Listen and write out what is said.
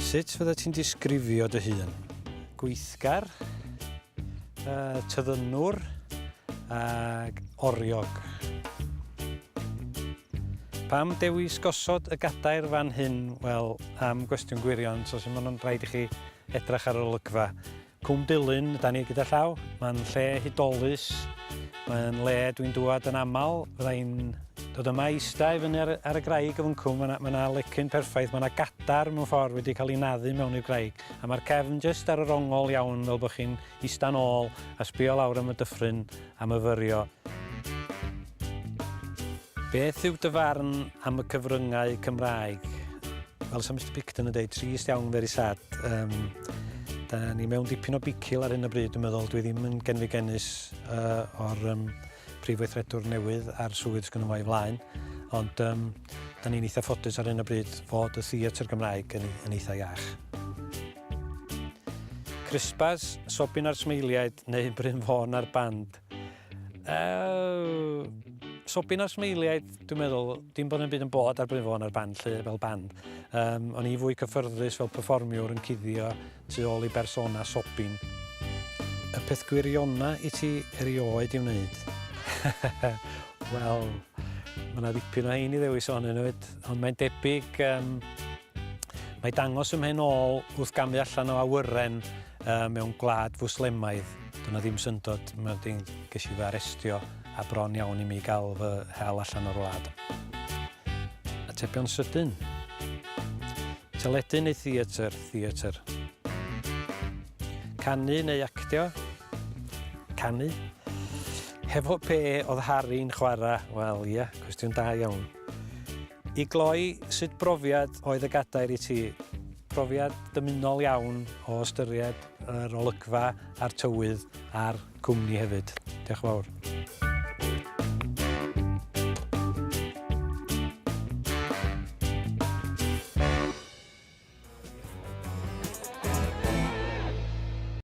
Sut fyddet ti'n disgrifio dy hun? Gweithgar, uh, tyddynwr ag oriog. Pam dewis gosod y gadair fan hyn? Wel, am gwestiwn gwirion, so sy'n ma'n rhaid i chi edrych ar yr olygfa. Cwm Dulyn ydan ni gyda llaw. Mae'n lle hudolus, mae'n le dwi'n dŵad yn aml. Fydda i'n dod yma i ista i fyny ar, ar y graig o fyncwm. Mae yna, ma lecyn perffaith, mae yna gadar mewn ffordd wedi cael ei naddu mewn i'r graig. A mae'r cefn jyst ar yr ongol iawn fel bod chi'n ista'n ôl a sbio lawr am y dyffryn a myfyrio. Beth yw dy farn am y cyfryngau Cymraeg? Fel sa Mister Picton yn dweud, trist iawn, very sad. Um, da ni mewn dipyn o bicil ar hyn o bryd, dwi'n meddwl. Dwi ddim yn genfigennus uh, o'r um, prif weithredwr newydd a'r swydd sgynno fo i flaen. Ond um, da ni'n eitha ffodus ar hyn o bryd fod y theatr Gymraeg yn, yn eitha iach. Crispas, Sobin a'r Smeiliaid neu Bryn Fôn a'r Band? Uh, Sobin a'r Smeiliaid, dwi'n meddwl, dim bod yn byd yn bod ar Bryn Fôn a'r band, lle, fel band. Um, o'n i fwy cyffyrddus fel perfformiwr yn cuddio tu ôl i bersona Sobin. Y peth gwiriona i ti erioed i wneud? Wel, mae yna ddipyn o hein i ddewis ohonyn nhw, ond mae'n debyg, um, mae dangos ymhen ôl wrth gamu allan o awyren uh, mewn gwlad fwslemaidd. Dyna ddim syndod, mae dyn ges i fy arestio a bron iawn i mi gael fy hel allan o'r wlad. Atebion sydyn. Teledu neu theatr? Theatr. Canu neu actio? Canu. Hefo pe oedd Harry'n chwarae? Wel, ie, cwestiwn da iawn. I gloi, sut brofiad oedd y gadair i ti? Profiad dymunol iawn o ystyried yr olygfa a'r tywydd a'r cwmni hefyd. Diolch yn fawr.